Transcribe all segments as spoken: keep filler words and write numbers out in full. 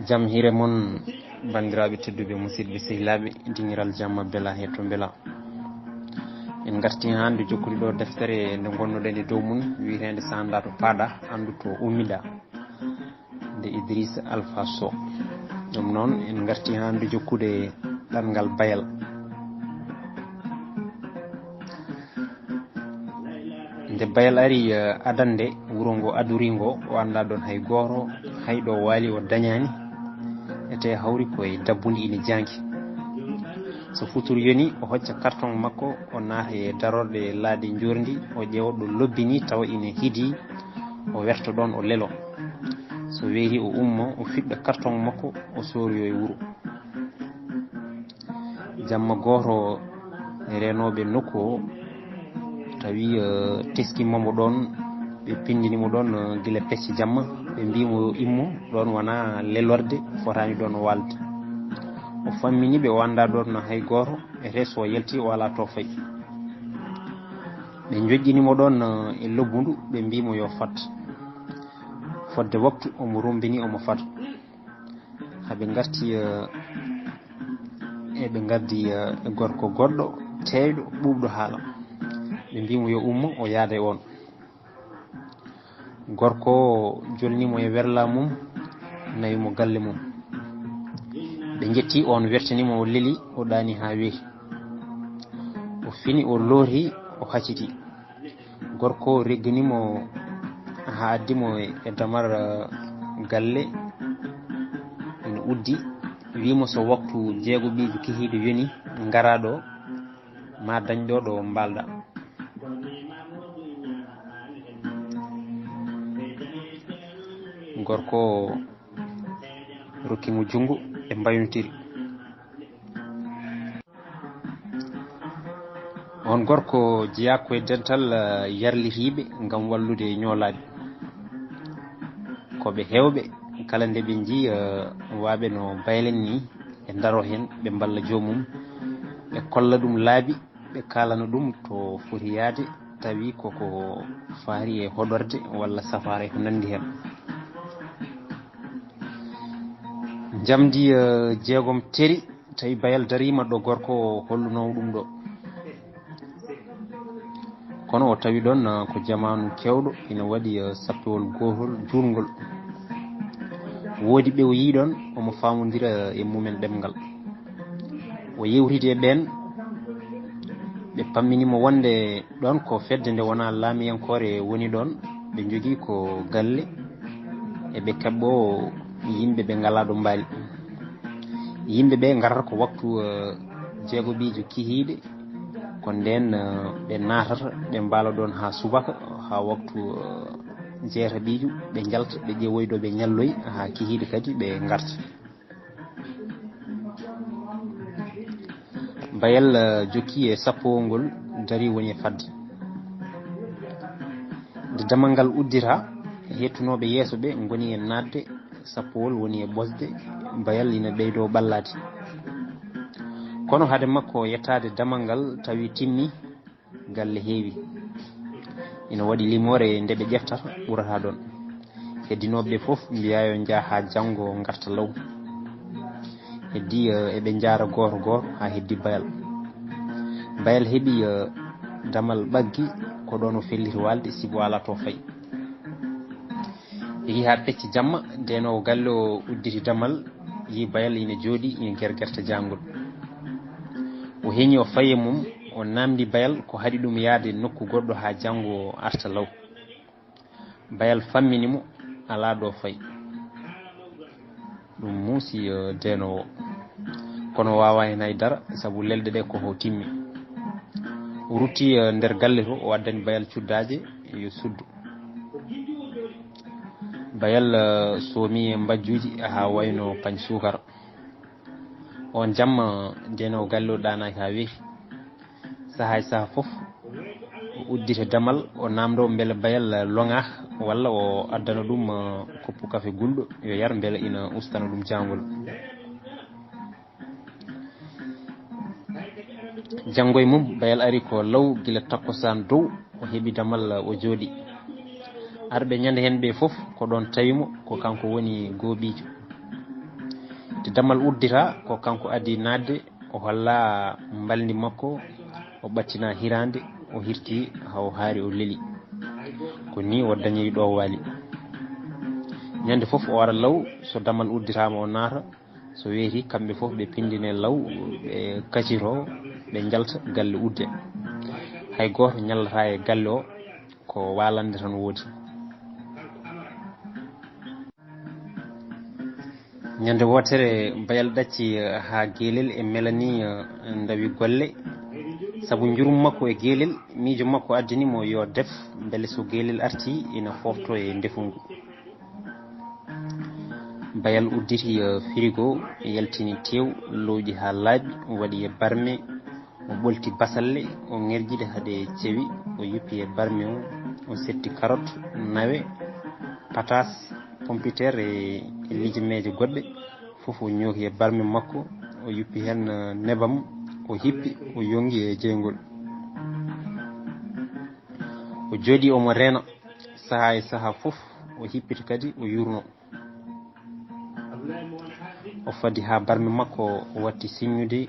Jam hiire mon, banndiraaɓe tedduɓe, musidɓe sehilaaɓe, dingiral jamma bela he to mbela. En ngarti hannde jokkude ɗo deftere nde ngonnoɗen e dow mum, wiyeteende Sanda to Paada, anndu to ummiɗa, nde Idriss Alpha Sow. Ɗum noon, en ngarti hannde jokkude ɗanngal Bayal. Nde Bayal ari, eh, adannde wuro ngo adori ngo, o anndaa ɗoon hay gooto, hay ɗo waali o dañaani, ete hawri ko e dabbundi ina jaangi. So futuro yoni, o hocca kartoŋ makko, o naata e darorɗe laaɗe njoorndi, o ƴeewa ɗo lobbi ni tawa ina hidi, o werta ɗoon, o lelo. So weeti, o ummo, o fiɓɓa kartoŋ makko, o sooroyo e wuro. Jamma gooto, e reenooɓe nokku o tawi, eh, teskima mo ɗoon, ɓe pindini mo ɗoon, eh, gila pecce jamma, ɓe mbii mo yo immo ɗoon, wonaa lelorde, fotaani ɗoon o waalde. O fammini ɓe, o anndaa ɗoon hay gooto, ete so yalti o alaa to fayi. Ɓe njoƴƴini mo ɗoon, eh, e lobbundu, ɓe mbii mo yo fat. Fodde waktu, omo rumbini, omo fat. Haa ɓe ngarti, eh, e ɓe ngardi, eh, e gorko goɗɗo, teeyɗo, ɓuuɓɗo haala. Ɓe mbii mo yo ummo, o yaada e oon. Gorko o jolni mo e werla mum, nawi mo galle mum. Ɓe njetti, oon wertani mo, o leli, o ɗaani haa weeti. O fini, o looti, o hacciti. Gorko o reggini mo haa addi mo e damar, eh, galle, ina uddi, wii mo so waktu jeegoɓiijo kihiiɗo yoni, ngaraa ɗo, ma dañ ɗo ɗo mbaalɗa. Gorko o rokki mo junngo, ɓe mbaynotiri. On gorko jeyaa ko e dental, eh, yarlitiiɓe ngam wallude ñoolaaɓe. Ko ɓe heewɓe, kala nde ɓe njii, eh, waaɓe no Bayal en nii, ɓe ndaro heen, ɓe mballa joomum, ɓe kolla ɗum laabi, ɓe kaalana ɗum to foti yahde, tawi koko faari e hoɗorde walla safaara e ko nanndi heen. Njamndi, eh, jeegom teri, tawi Bayal dariima ɗo gorko o hollunoo ɗum ɗo. Kono o tawi ɗoon, eh, ko jamaanu keewɗo, ina waɗi, eh, sappewol gootol juutngol. Woodi ɓe o yii ɗoon, omo faamondira e mumen ɗemngal. O yewtidi e ɓeen, ɓe pammini mo wonde ɗoon ko fedde nde wonaa laamiyankoore woni ɗoon, ɓe njogii ko galle, e ɓe kaɓɓoo yimɓe ɓe ngalaa ɗo mbaali. Yimɓe ɓe ngarata ko waktu, eh, jeegoɓiijo kihiiɗe, ko ndeen, eh, ɓe naatata, ɓe mbaala ɗoon haa subaka, haa waktu, eh, jeetaɓiijo, ɓe njalta, ɓe ƴeewoyi ɗo ɓe ñalloyi, haa kihiiɗe kadi ɓe ngarta. Bayal, eh, jokki e sappowol ngol, dari woni e fadde. Nde damal ngal uddita, hettunooɓe yeeso ɓe ngoni e naatde, sappowol woni e ɓosde, Bayal ina ɓeydoo ɓallaade. Kono hade makko yettaade damal ngal, tawi timmi, galle heewi. Ina waɗi limoore nde ɓe ƴeftata ɓurata ɗoon. Heddinooɓe ɓe fof mbiyaa yo njah haa janngo ngarta law. Heddi, eh, eɓe njaara gooto gooto haa heddi Bayal. Bayal heɓi, eh, damal ɓaggi, ko ɗoon o felliti waalde, sibu alaa to fayi. Yehi haa pecci jamma, ndeenoowo galle o udditi damal, yii Bayal ina jooɗii, ina gergerta jaangol. O heñi, o fayi e mum, o naamndi Bayal ko haɗi ɗum yahde nokku goɗɗo haa janngo o arta law. Bayal fammini mo, alaa ɗo fayi. Ɗum muusi, eh, ndeenoowo. Kono o waawaa heen hay dara, sabu lelɗe ɗe ko ho timmi. O rutti, eh, nder galle to, o addani Bayal cuddaaje, yo suddu. Bayal, eh, soomi e mbajjuuji haa wayno pañ suukara. On jamma, ndeenoowo galle o ɗaanaaki haa weeti. Sahaa e sahaa fof, o uddita damal, o naamndoo mbele Bayal loŋaaka, walla o addana ɗum, eh, koppu kafe gulɗo, yo yar mbele ina ustana ɗum jaangol. Janngo e mum, Bayal ari ko law gila takkusaan dow, o heɓi damal, o jooɗii. Arɓe ñande heen ɓe fof, ko ɗoon tawi mo, ko kanko woni gooɓiijo. Nde dammal uddita, ko kanko adii naatde, o holla mbalndi makko, o ɓattina hiraande, o hirti haa o haari, o leli. Ko nii o dañiri ɗo o waali. Ñande fof o ara law, so dammal udditaama o naata, so weeti kamɓe fof ɓe pindine law, ɓe kacito, ɓe njalta galle udde. Hay gooto ñallataa e galle o, ko waalande tan woodi. Ñande wootere Bayal ɗacci, eh, haa Geelel e Melani, eh, ndawi golle. Sabu njurum makko e Geelel, miijo makko addani mo yo def, mbele so Geelel arti ina foofto e ndefu ngu. Bayal udditi, eh, firigo, yaltini teew, lowƴi haa laaɓi, waɗi e barme, o ɓolti basalle, o ŋerƴi ɗe haa ɗe cewi, o yuppi e barme o, o setti karot, nawe, pataas, pompiteer e, e lijimeeje goɗɗe. Fof o ñooki e barme makko, o yuppi heen, eh, nebam, o hippi, o yongi e jeyngol. O jooɗii omo reena, sahaa e sahaa fof, o hippita kadi, o yuurno. O fadi haa barme makko, o watti siññude,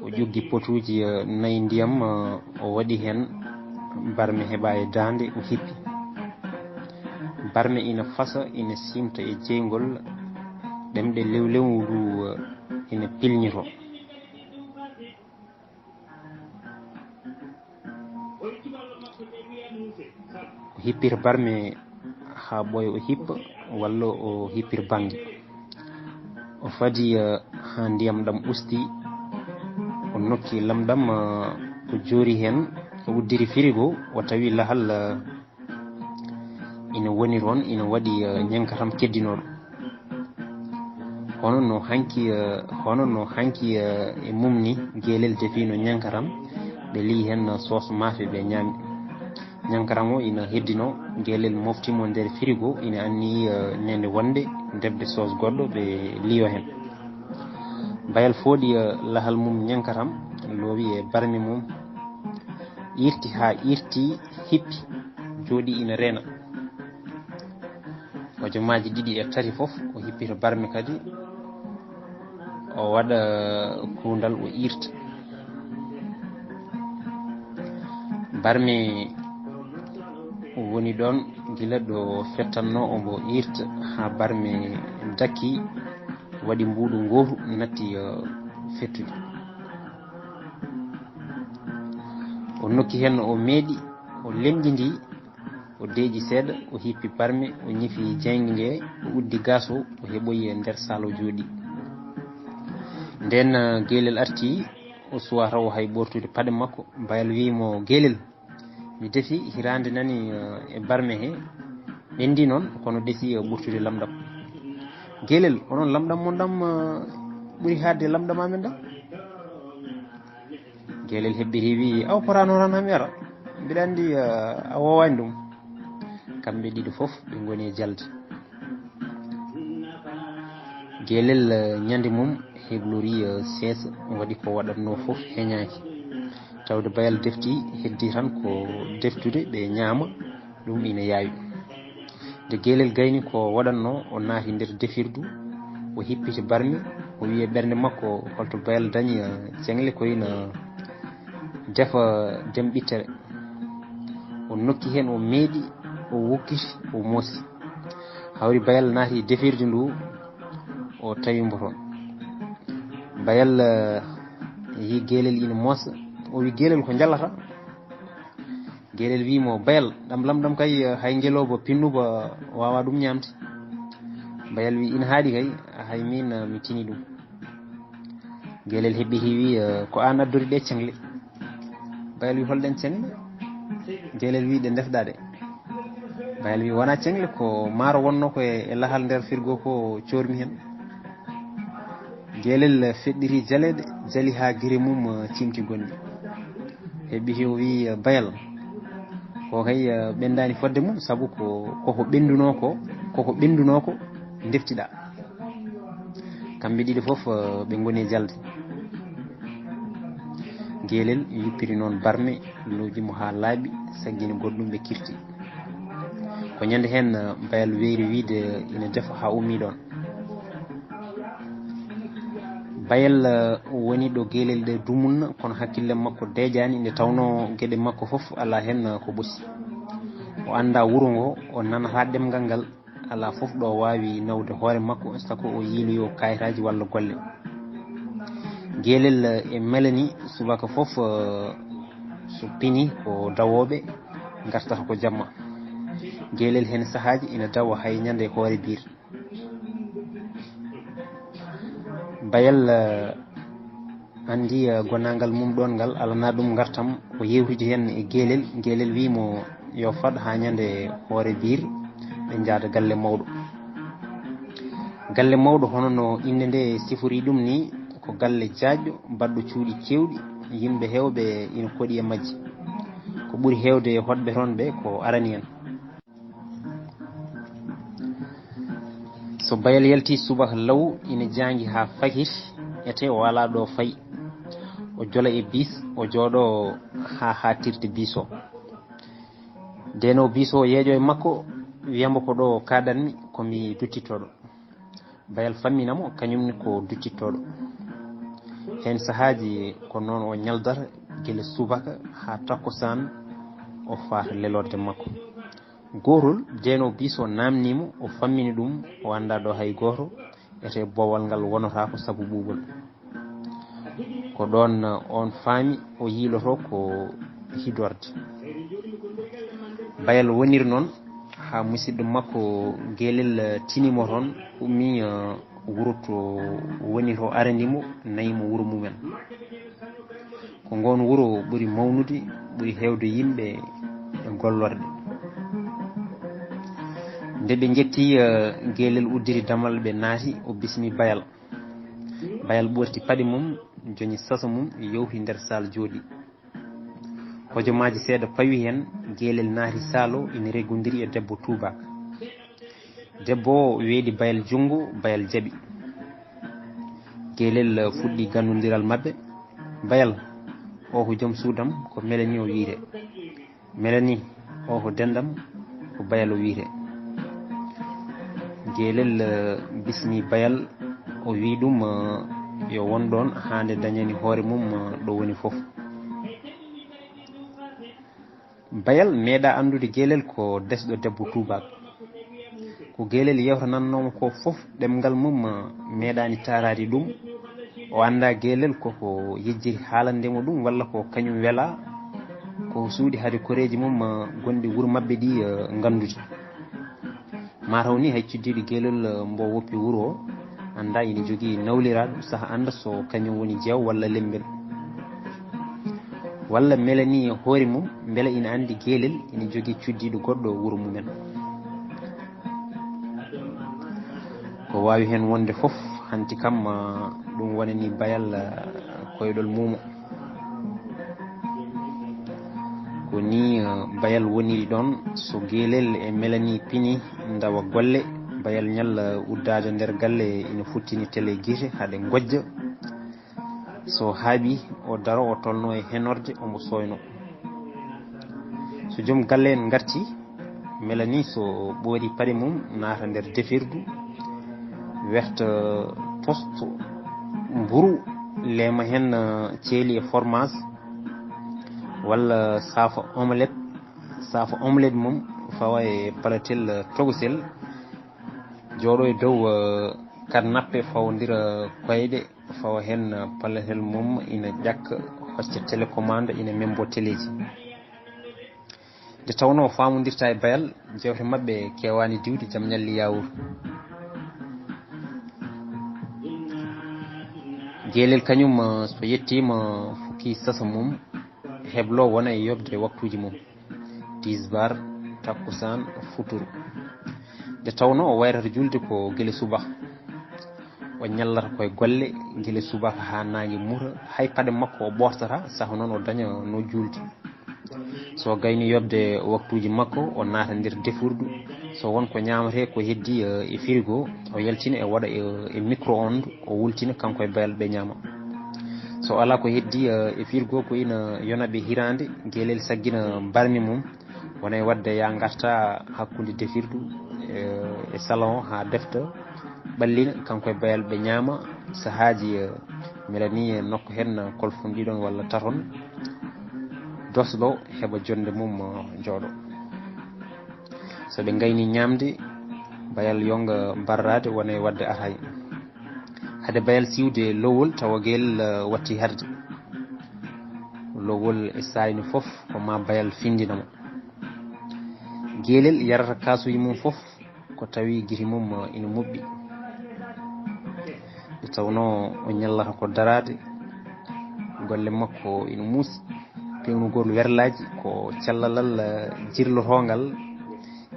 o ƴoggi potuuji, eh, nayi ndiyam, eh, o waɗi heen. Barme heɓa e daande, o hippi. Barme ina fasa, ina siimta e jeyngol, ɗemɗe lewlewndu, eh, ina pilñito. O hippira barme haa ɓooya, o hippa, walla o hippira bannge. O fadi, eh, haa ndiyam ɗam usti, o nokki lamɗam, eh, o joori heen, o uddiri firigo, o tawi lahal, eh, ina woni toon, ina waɗi, eh, ñankatam keddinooɗo. Hono no hanki, eh, hono no hanki, eh, e mum ni, Geelel defiino ñankatam, ɓe liyi heen soos maafe, ɓe ñaami. Ñankatam o ina heddino, Geelel mofti mo nder firigo, ina anniyi, eh, ñande wonde defde soos goɗɗo, ɓe liyo heen. Bayal fooɗi, eh, lahal mum ñankatam, loowi e barme mum, irti haa irti, hippi, jooɗi ina reena. Hojomaaji ɗiɗi e tati fof, o hippita barme kadi, o waɗa kuundal, o irta. Barme woni ɗoon gila ɗo fettanno, omo irta haa barme dakki, waɗi mbuuɗu ngootu, natti, eh, fettude. O nokki heen, o meeɗi, o lemƴindi, o deeƴi seeɗa, o hippi barme, o ñifi jeynge nge, o uddi gaas o, o heɓoyi e nder saal o jooɗi. Ndeen, eh, Geelel arti, o suwaa taw hay ɓoortude paɗe makko. Bayal wiyi mo, "Geelel, mi defi hiraande nani, eh, e barme he, ɓendi noon, kono desi, eh, ɓurtude lamɗam." "Geelel, onon lamɗam mon ɗam, eh, ɓuri haaɗde lamɗam amen ɗam?" Geelel heɓɓiti wiyi, "Aw, potaano tan haa mi ara. Mbiɗa anndi, eh, a woowaani ɗum." Kamɓe ɗiɗo fof ɓe ngoni e jalde. Geelel, eh, ñande mum heblorii, eh, seesa, waɗi ko waɗatnoo fof heñaaki. Tawde Bayal defti, heddi tan ko deftude ɓe ñaama, ɗum ina yaawi. Nde Geelel gayni ko waɗatnoo, o naati nder defirdu, o hippiti barmi, o wiyi e ɓernde makko, "Holto Bayal dañi, eh, ceŋle ko ina defa dem ɓittere." O nokki heen, o meeɗi, o wokkiti, o moosi. Hawri Bayal naati defirdu ndu, o tawi mbo toon. Bayal, eh, yi Geelel ina moosa, o wi, "Geelel, ko njallata?" Geelel wi mo, "Bayal, ɗam lamɗam kay, eh, hay ngelooba pinnuba waawa ɗum ñaamde." Bayal wi, "Ina haaɗi kay, hay miin, eh, mi tini ɗum." Geelel heɓɓiti wi, eh, "Ko aan addori ɗe ceŋle." Bayal wi, "Holɗen ceŋle?" Geelel wi, "Ɗe ndefɗaa ɗe." Bayal wi, "Wonaa ceŋle, ko maaro wonnoo ko e, e lahal nder firgo ko coormi heen." Geelel feɗɗiti jaleeɗe, jali haa gire mum, eh, tiimti gonɗi. Heɓɓiti o wi, eh, "Bayal, ko kay, eh, ɓenndaani fodde mum, sabu ko, koko ɓenndunoo ko, koko ɓenndunoo ko ndeftiɗaa." Kamɓe ɗiɗo fof, eh, ɓe ngoni e jalde. Geelel yuppiri noon barme, lowƴi mo haa laaɓi, saggini goɗɗum ɓe kirti. Ko ñande heen, eh, Bayal weyri wiyde ina defa haa ummii ɗoon. Bayal woni ɗo geelel ɗe dumunna, kono hakkille makko deeƴaani, nde tawnoo geɗe makko fof alaa heen ko ɓosi. O anndaa wuro ngo, o nanataa ɗemngal ngal, alaa fof ɗo waawi nawde hoore makko, sago o yiiloyoo kaayitaaji walla golle. Geelel e Melani subaka fof, so pini ko dawooɓe, ngartata ko jamma. Geelel heen sahaaji ina dawa hay ñande hoore biir. Bayal anndi gonaangal mum ɗoon ngal alanaa ɗum ngartam, o yeewtidi heen e geelel. Geelel wii mo yo fad haa ñande hoore biir, ɓe njaada galle mawɗo. Galle mawɗo, hono no innde nde sifori ɗum ni, ko galle jaajɗo, baɗɗo cuuɗi keewɗi, yimɓe heewɓe ina koɗi e majji. Ko ɓuri heewde hoɗɓe toon ɓe ko arani en. So Bayal yalti subaka law, ina jaangi haa fakir, ete o alaa ɗo fay. O jola e biis, o jooɗo haa haaɗtirde biis o. Ndeen o biis o yeeƴo e makko, wiya mbo ko ɗo kaaɗanmi, ko mi duttittooɗo. Bayal fammina mo, kañum ne ko duttittooɗo. Heen sahaaji ko noon o ñaldata gila subaka haa takkusaan, o faata lelorde makko. Gootol, ndeen o biis o naamnii mo, o fammini ɗum, o anndaa ɗo hay gooto, ete boowal ngal wonotaako sabu ɓuuɓol. Ko ɗoon, eh, oon faami o yiiloto ko hidorde. Bayal woniri noon haa musidɗo makko Geelel, eh, tini mo toon, ummii, eh, wuro to woni to arani mo, nayi mo wuro mumen. Ko ngoon wuro ɓuri mawnude, ɓuri heewde yimɓe e gollorɗe. Nde ɓe njetti, eh, Geelel uddiri damal, ɓe naati, o bismi Bayal. Bayal ɓorti paɗe mum, joñi saso mum, yowti nder saal jooɗi. Hojomaaji seeɗa pawi heen, Geelel naati saal o, ina reggondiri e debbo tuubaak. Debbo o weeɗi Bayal junngo, Bayal jaɓi. Geelel fuɗɗi ganndondiral maɓɓe. Bayal, o ko joom suudam, ko Melani o wiyetee. Melani, o ko denɗam, ko Bayal o wiyetee. Geelel, eh, bismi Bayal, o wii ɗum, eh, yo won ɗoon haa nde dañani hoore mum, eh, ɗo woni fof. Bayal meeɗaa anndude Geelel ko desɗo debbo tuubaak. Ko Geelel yeewtanannoo mo ko fof, ɗemngal mum, eh, meeɗaani taaraade ɗum. O anndaa Geelel ko ko yejjiri haalande mo ɗum, walla ko kañum welaa, ko suuɗi hade koreeji mum, eh, gonɗi wuro maɓɓe ɗi, eh, nganndude. Mataw ni hay cuddiiɗo Geelel, eh, mbo woppi wuro o, anndaa ina jogii nawliraaɗo, saha annda so kañum woni jeew walla lembel. Walla Melani e hoore mum, mbela ina anndi Geelel ina jogii cuddiiɗo goɗɗo wuro mumen. Ko waawi heen wonde fof, hanti kam, ah, ɗum wonani Bayal, ah, koyɗol muumo. Ko nii, ah, Bayal woniri ɗoon, so Geelel e Melani pini ndawa golle, Bayal ñalla uddaade nder galle ina futtini tele gite haɗe ngojja. So haaɓi, o daro, o tolno e henorde, omo sooyno. So joom galle en ngarti, Melani so ɓoori paɗe mum, naata nder defirdu, werta tosto mburu, leema heen, eh, ceeli e fromage, walla saafa omelette. Saafa omelette mum, fawa e palatel, eh, tokosel, jooɗo e dow, eh, kanape, fawndira koyɗe, fawa heen, eh, palatel mum, ina ƴakka, hocca télécommande, ina membo teleeji. Nde tawnoo faamondirta e Bayal, jeewte maɓɓe keewaani diwde, jam ñalli yaawuur. Geelel kañum, eh, so yettiima, fukki saso mum, heblo wona e yoɓde waktuuji mum. Tisbaar, takkusaan, futuro. Nde tawnoo o wayrata julde ko gila subaka. O ñallata koye golle gila subaka haa naange muta. Hay paɗe makko o ɓoortata, saha noon o daña no juulde. So o gayni yoɓde waktuuji makko, o naata nder defirdu. So won ko ñaamatee ko heddii, eh, e frigo, o yaltina e waɗa e, e micro-onde, o wultina kanko e Bayal ɓe ñaama. So alaa ko heddii, eh, e frigo, ko ina yona ɓe hiraande, Geelel saggina barmi mum, wona e waɗde yaa ngarta hakkunde defirdu, eh, e salon haa defta, ɓallina kanko e Bayal ɓe ñaama. Sahaaji, eh, mbeɗa ni e nokku heen, eh, kolfon ɗiɗon walla taton, dosɗo heɓa jonnde mum, eh, jooɗo. So ɓe ngayni ñaamde, bayal yonga barraade wona e waɗde atay. Hade bayal siwde lowol, tawa gel, eh, watti harde. Lowol e saayno fof ko ma bayal findina mo. Geelel yarata kaasuuji mum fof ko tawi giti mum ina muɓɓi. Nde tawnoo o ñallata ko daraade, golle makko ina muusi. Peewnugol werlaaji ko callalal, eh, jirlotoongal.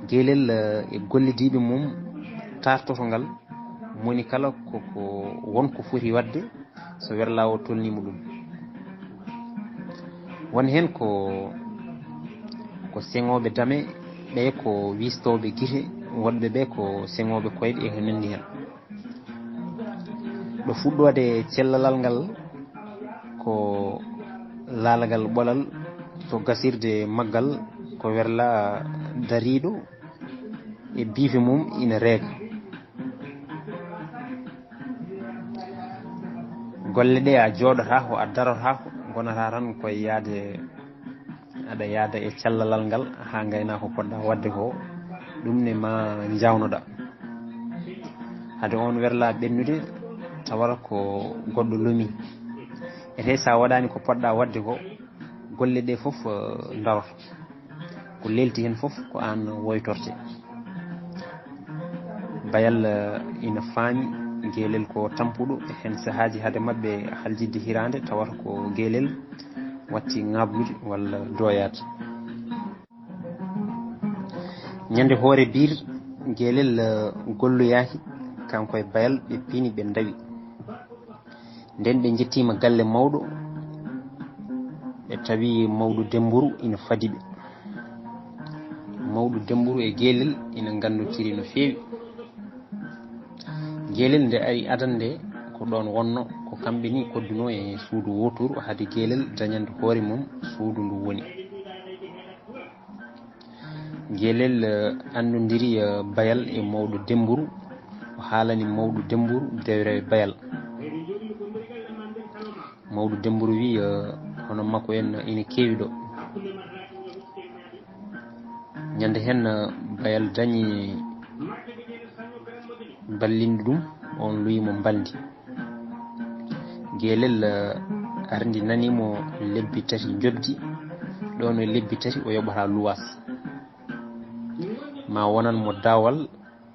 Geelel, eh, e gollidiiɓe mum taartoto ngal. Moni kala ko, ko won ko foti waɗde so werlaawo tolniima ɗum. Won heen ko, ko seŋooɓe dame, ɓe ko wistooɓe gite, woɗɓe ɓe ko seŋooɓe koyɗe e ko nanndi heen. Ɗo fuɗɗoode cellalal ngal ko laalagal ɓolal, to gasirde maggal ko werla dariiɗo e biife mum ina reega. Golle ɗe a jooɗotaako, a darotaako, ngonata tan koye yaade, aɗa yaada e callalal ngal haa ngayna ko poɗɗa waɗde ko, ɗum ne ma njawnoɗa. Hade on werla ɓennude, tawata ko goɗɗo lomi. Ete sa waɗani ko poɗɗa waɗde ko, golle ɗe fof, eh, daroto. Ko lelti heen fof ko aan woytorte. Bayal, eh, ina faami geelel ko tampuɗo, heen sahaaji hade maɓɓe haljidde hiraande, tawata ko geelel watti ŋaaɓlude walla doyaade. Ñande hoore biir, geelel, eh, golloyaaki, kanko e bayal ɓe piini ɓe ndawi. Nden ɓe njettiima galle mawɗo, ɓe tawi mawɗo Demmburu ina fadi ɓe. Mawɗo Demmburu e geelel ina nganndotiri no feewi. Geelel nde ari adan nde ko ɗoon wonno, ko kamɓe ni koddunoo e suudu wooturu hade geelel dañande hoore mum suudu ndu woni. Geelel, eh, anndondiri, eh, bayal e mawɗo Demmburu. O haalani mawɗo Demmburu dewre bayal. Mawɗo Demmburu wi, eh, hono makko en ina keewi ɗo. Ñande heen, eh, bayal dañi ballinɗo ɗum, on luyi mo mbalndi. Geelel, eh, ardi nani mo lebbi tati njoɓdi, ɗoon e lebbi tati o yoɓata luwaas. Ma wonan mo daawal,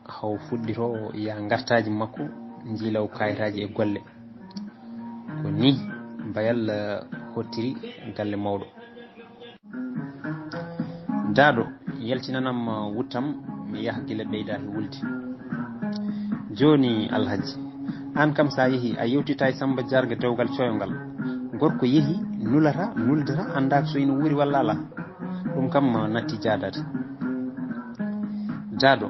haw fuɗɗito ya ngartaaji makko, njiilaw kayitaaji e golle. Ko ni bayal, eh, hottiri galle mawɗo. Daado, yaltinanam, uh, wuttam, mi yaha gila ɓeydaaki wulde. Jooni, Alhaji, aan kam sa yehi, a yewtita e Samba Jarga dewgal coyo ngal. Gorko yehi, nulata, nuldata, anndaaka so ina wuuri walla alaa. Ɗum kam, uh, natti jaadaade. Daado,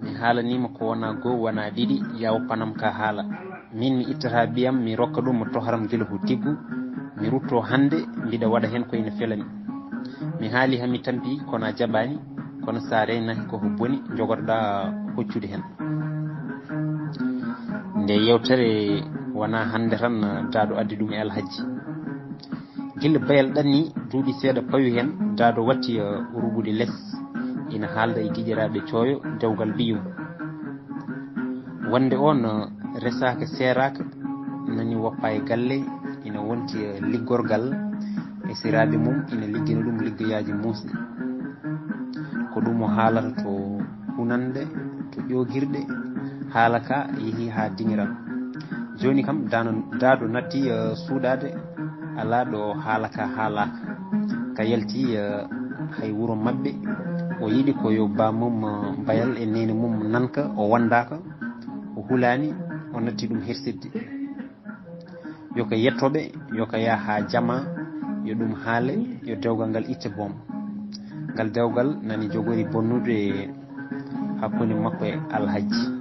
mi haalaniima ko wona goo, wona ɗiɗi, ya woppanam ka haala. Min mi ittata ɓiyam, mi rokka ɗum mo tohram gila ko tiggu. Mi rutto hannde, mbiɗa waɗa heen ko ina felami. Mi haali haa mi tampi, kono a jaɓaani, kono so a reenaaki koko boni, njogotoɗa hoccude heen. Nde yewtere wona hannde tan, Daado addi ɗum e Alhaji. Gila bayal ɗanni, duuɓi seeɗa pawi heen, Daado watti, eh, ruɓude les, ina haalda e giƴiraaɓe cooyo dewgal ɓiyum. Wonde on, eh, resaaka, seeraaka, nani woppa e galle, ina wonti, eh, liggorgal e siraaɓe mum, ina liggina ɗum liggoyaaji muusɗi. Ko ɗum o haalata to hunande, to ƴoogirɗe, haala ka yehi haa diŋiral. Jooni kam, Daado, Daado natti, eh, suuɗaade, alaa ɗo haala ka haalaaka. Ka yalti, eh, hay wuro maɓɓe. O yiɗi ko yo baamum, eh, bayal e neene mum nanka, o wondaaka, o hulaani, o natti ɗum hersirde. Yo ka yetto ɓe, yo ka yah haa jama, yo ɗum haale, yo dewgal ngal itte boom. Ngal dewgal nani jogori bonnude hakkunde makko e Alhaji.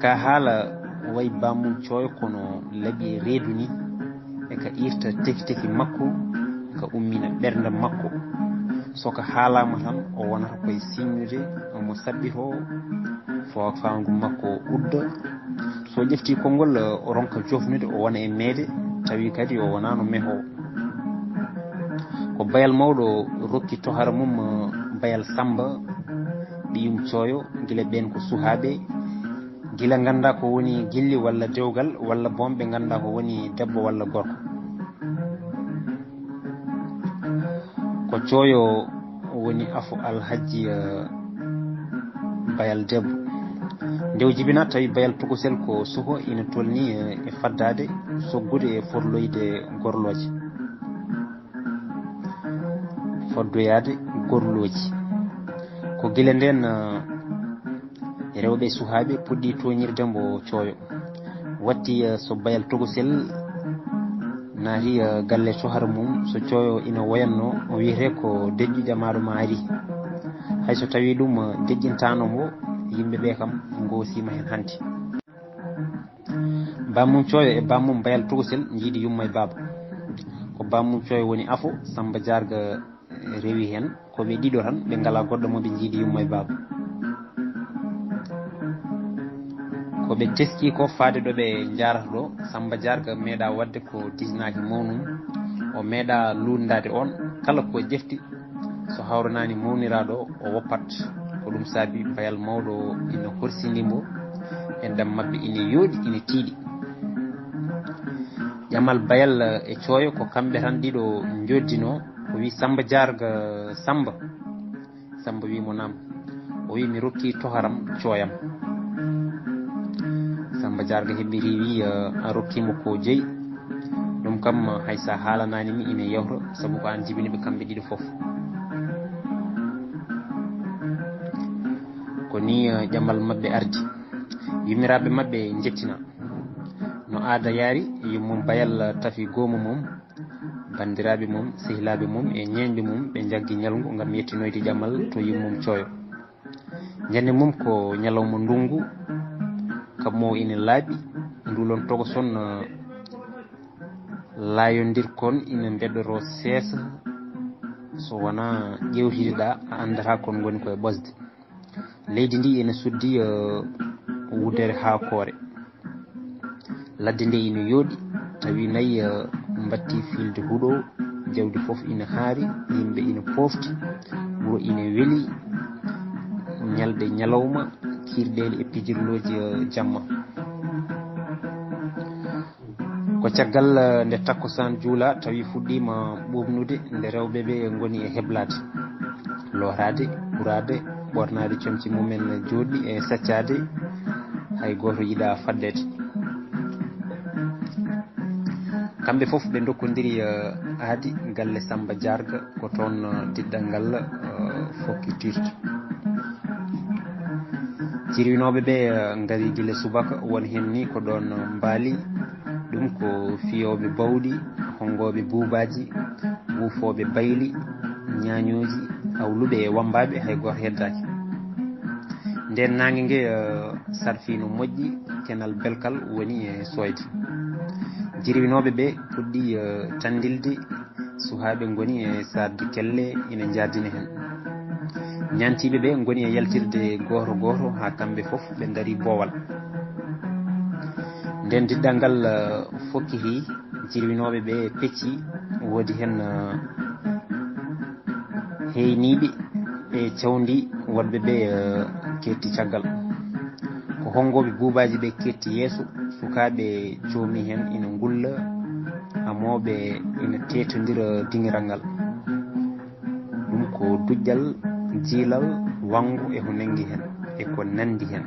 Ka haala wayi baamum cooyo kono laɓi e reedu ni, e ka irta teki teki makko, ka ummina ɓernde makko. So ko haalaama tan, o wonata koye siññude, omo saɓɓitoo, foofaandu makko o udda. So ƴeftii konngol, o ronka joofnude, o wona e meede, tawi kadi o wonaano mehoowo. Ko Bayal Mawɗo rokki tohara mum, eh, Bayal Sammba, ɓiyum Cooyo, gila ɓeen ko suhaaɓe, gila nganndaa ko woni gilli walla dewgal, walla boom ɓe nganndaa ko woni debbo walla gorko. Ko Cooyo woni afo Alhajji, eh, Bayal Debbo. Nde o jibinaa, tawi Bayal Tokosel ko suko ina tolni, eh, e faddaade, soggude e forloyde gorlooje. Foddoyaade gorlooji. Ko gila ndeen, eh, rewɓe e suhaaɓe puɗɗii tooñirde mbo Cooyo. Watti, eh, so Bayal Tokosel naati, eh, galle cohara mum, so Cooyo ina woyatnoo, o wiyetee ko deƴƴu ƴamaaɗo ma ari. Hay so tawii ɗum, eh, deƴƴintaano mbo, yimɓe ɓee kam ngoosiima heen hanti. Bammum Cooyo e bammum Bayal Tokosel njiidi yumma e baaba. Ko bammum Cooyo woni afo, Sammba Jaarga rewi heen. Ko ɓe ɗiɗo tan, ɓe ngalaa goɗɗo mo ɓe njiidi yumma e baaba. Ko ɓe teskii ko faade ɗo ɓe njaarata ɗo, Sammba Jaarga meeɗaa waɗde ko dijnaaki mawnum. O meeɗaa luunndaade oon, kala ko ƴefti, so hawranaani mawniraaɗo, o woppat. Ko ɗum saabi Bayal Mawɗo ina horsini mbo, enɗam maɓɓe ina yooɗi, ina tiiɗi. Ƴamal Bayal e Cooyo ko kamɓe tan ɗiɗo njooddinoo, o wii Sammba Jaarga, Sammba. Sammba wii mo naam. O wii mi rokkii toharam Cooyam. Sammba Jaarga heɓɓitii wii, eh, a rokkii mo ko jeyi. Ɗum kam, hay so a haalanaani mi ina yawta, sabu ko aan jibini ɓe kamɓe ɗiɗo fof. Ko nii, eh, ƴamal maɓɓe ardi. Yummiraaɓe maɓɓe njettina. No aada yaari, yummum Bayal tafi goomu mum, banndiraaɓe mum, sehilaaɓe mum e ñeeñɓe mum, ɓe njaggi ñalngu ngam yettinoyde ƴamal to yummum Cooyo. Ñande mum ko ñalawma ndunngu, kammu o ina laaɓi, nduulon tokoson, eh, laayondirkon ina mbeɗoroo seesa, so wonaa ƴeewtideɗaa, a anndataa kon ngoni koye ɓosde. Leydi ndi ina suddi, eh, wudere haakoore. Ladde nde ina yooɗi, tawi nayi, eh, mbatti fiilde huɗo, jawdi fof ina haari, yimɓe ina poofti, wuro ina weli, ñalɗe ñalawma, kiirɗeeli e pijirlooji, eh, jamma. Ko caggal, eh, nde takkusaan juulaa, tawi fuɗɗiima ɓuuɓnude, nde rewɓe ɓe ngoni e heblaade, looraade, ɓuraade, ɓoornaade comci mumen jooɗɗi e saccaade, hay gooto yiɗaa faɗɗeede. Kamɓe fof ɓe ndokkondiri, eh, aadi galle Sammba Jaarga, ko toon, eh, diɗɗal ngal, eh, fokkitirta. Jirwinooɓe ɓe, eh, ngari gila subaka, won heen ni ko ɗoon mbaali, ɗum ko fiyooɓe bawɗi, honngooɓe buubaaji, wuufooɓe bayli, ñaañooji, awluɓe e wammbaaɓe, hay gooto heddaaki. Ndeen naange nge, eh, sarfii no moƴƴi, kenal belkal woni e sooyde. Jirwinooɓe ɓe puɗɗii, eh, tanndilde, suhaaɓe ngoni e saarde kelle ina njaadina heen. Ñaantiiɓe ɓe ngoni e yaltirde gooto gooto haa kamɓe fof ɓe ndarii boowal. Ndeen diɗɗal ngal, eh, fokkiti, jirwinooɓe ɓe pecci, woodi heen, eh, heyniiɓe e cawndi woɗɓe ɓe, eh, keetti caggal. Ko honngooɓe buubaaji ɓe keetti yeeso, sukaaɓe coomi heen ina ngulla, amooɓe ina teetondira diŋiral ngal. Ɗum ko duƴƴal, jiilal, wanngu e ko nanndi heen, e ko nanndi heen.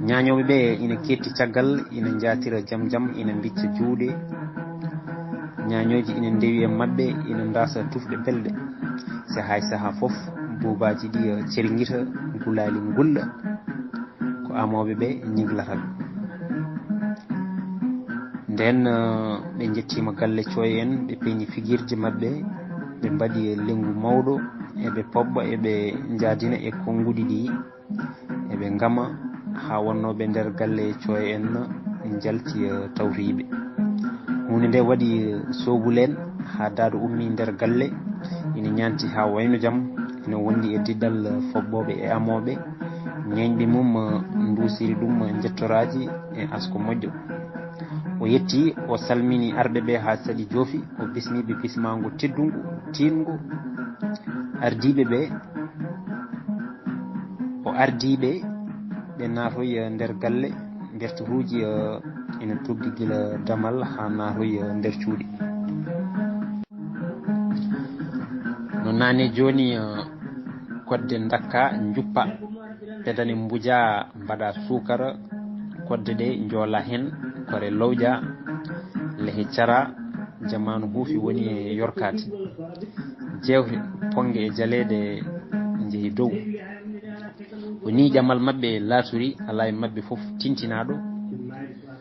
Ñaañooɓe ɓe ina keetti caggal, ina njaatira jam jam, ina mbicca juuɗe. Ñaañooji ina ndewi e maɓɓe, ina ndaasa tufɗe belɗe. Sahaa e sahaa fof, buubaaji ɗi, eh, cerngita, gulaali ngulla. Ko amooɓe ɓe ñiglata ɓe. Ndeen, eh, ɓe njettiima galle Cooyo en, ɓe peñi figirji maɓɓe, ɓe mbaɗi e lenngu mawɗo, eɓe poɓɓa, eɓe njaadina e konnguɗi ɗi, eɓe ngama haa wonnooɓe nder galle Cooyo en njalti, eh, tawtoyi ɓe. Huunde nde waɗi soobuleen haa daado ummii nder galle, ina ñaanti haa wayno jam, ina wondi e diɗal foɓɓooɓe e amooɓe, ñeeñɓe mum nduusiri ɗum njettoraaji e asko moƴƴo. O yetti, o salmini arɓe ɓe haa saɗi joofi, o bismii ɓe bismaango teddungo, tiiɗngo, ardiiɓe ɓe, o ardii ɓe, ɓe naatoyi nder galle, ngerturuuji ina tuggi gila damal haa naatoyi nder cuuɗi. No naane jooni, kodde ndakka, njuppa, pedane mbuja, mbaɗa suukara, kodde ɗe njoola heen, kore lowƴa, lehe cara, jamaanu huufi woni e yorkaade. Jeewte, ponnge e jaleeɗe njehi dow. Ko nii ƴamal maɓɓe laatori, alaa e maɓɓe fof tintinaaɗo.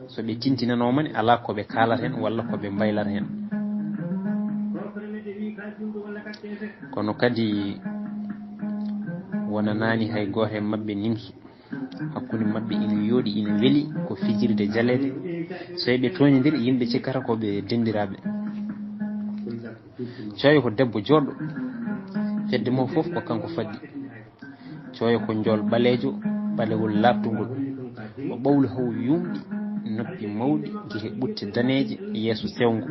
So ɓe tintinanooma ne, alaa ko ɓe kaalata heen walla ko ɓe mbaylata heen. Kono kadi wonanaani hay gooto e maɓɓe nimsu. Hakkunde maɓɓe ina yooɗi, ina weli, ko fijirde jaleeɗe. So eɓe tooñondir, yimɓe cikkata ko ɓe denndiraaɓe. Cooyo ko debbo jooɗɗo, fedde mum fof ko kanko faddi. Cooyo ko njool ɓaleejo, ɓalewol laaɓtungol. O ɓawli haw yuumɗi, noppi mawɗi, gite ɓutte daneeje, yeeso sewngo.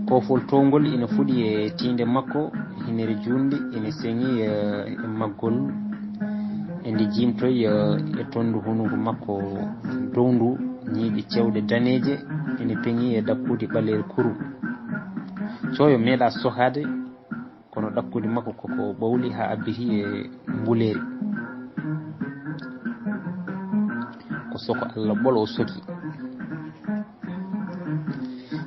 Koofol towngol ina fuɗi e tiinde makko, hinere juutnde ina seŋi, eh, e maggol. Ende jiimtoy, eh, e tondu hunuko makko downdu, ñiiɓe cewɗe daneeje ina peŋi e ɗakkuuji ɓaleeri kuru. Cooyo meeɗa sohaade, kono ɗakkuuji makko koko ɓawli haa abbiti e mbuleeri. Ko soko Allah ɓolo o soki.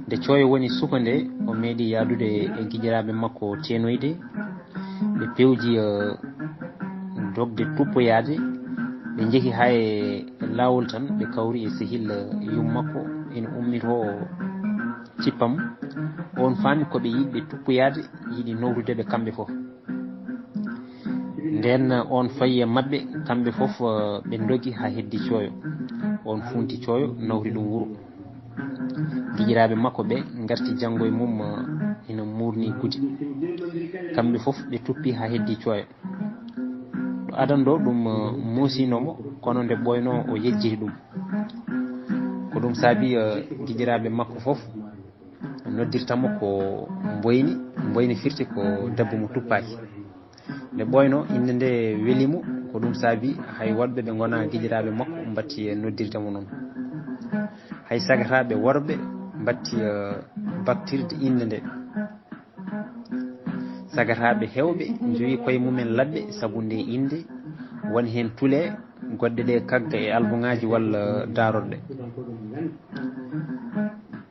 Nde Cooyo woni suka nde, o meeɗi yahdude e giƴiraaɓe makko teenoyde. Ɓe pewji, eh, dogde tuppoyaade. Ɓe njehi haa e laawol tan, ɓe kawri e sehil, eh, yum makko ina ummitoo cippam. Oon faami ko ɓe yiɗɓe tuppoyaade, yiɗi nowrude ɓe kamɓe fof. Ndeen oon fayi e maɓɓe, kamɓe fof, eh, ɓe ndogi haa heddi Cooyo. Oon funti Cooyo, nawri ɗum wuro. Giƴiraaɓe makko ɓe ngarti janngo e mum, eh, ina muurni gude. Kamɓe fof ɓe tuppi haa heddi Cooyo. Ɗo adan ɗo ɗum, eh, muusinoo mo, kono nde ɓooynoo o yejjiti ɗum. Ko ɗum saabi, eh, giƴiraaɓe makko fof noddirta mo ko mboyni. Mboyni firti ko debbo mo tuppaaki. Nde ɓooynoo, innde nde weli mo, ko ɗum saabi hay waɗɓe ɓe ngonaa giƴiraaɓe makko mbatti e noddirde mo noon. Hay sagataaɓe worɓe mbatti, eh, baktirde innde nde. Sagataaɓe heewɓe njowi koye mumen laɓɓe sabu nde innde, won heen tule, goɗɗe ɗe kagga e albuŋaaji walla daarorɗe.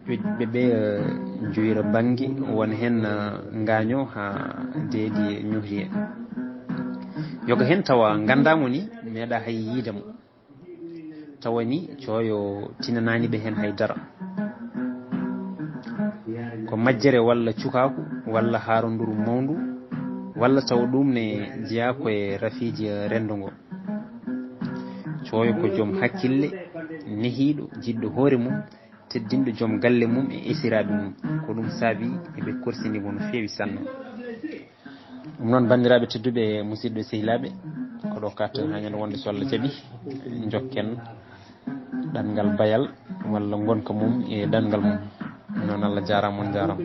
Ɓe, ɓe, eh, njoyira bannge, won heen, eh, ngaaño haa deedi ñohri en. Yoga heen tawa nganndaa mo ni, meeɗa hay yiide mo. Tawa ni Cooyo tinanaani ɓe heen hay dara. Ko majjere walla cukaaku walla haaronduru mawndu, walla tawa ɗum ne jeyaa ko e rafiiji renndo ngo. Cooyo ko joom hakkille, nehiiɗo, jiɗɗo hoore mum, teddinɗo joom galle mum e esiraaɓe mum. Ko ɗum saabi eɓe korsini mo no feewi sanne. Ɗum noon, banndiraaɓe tedduɓe, musidɓe, sehilaaɓe, ko ɗo katten haa ñande wonde so Allah jaɓi, njokken ɗanngal bayal walla ngonka mum e ɗanngal mum. Noon, Allah jaaraama, on njaaraama.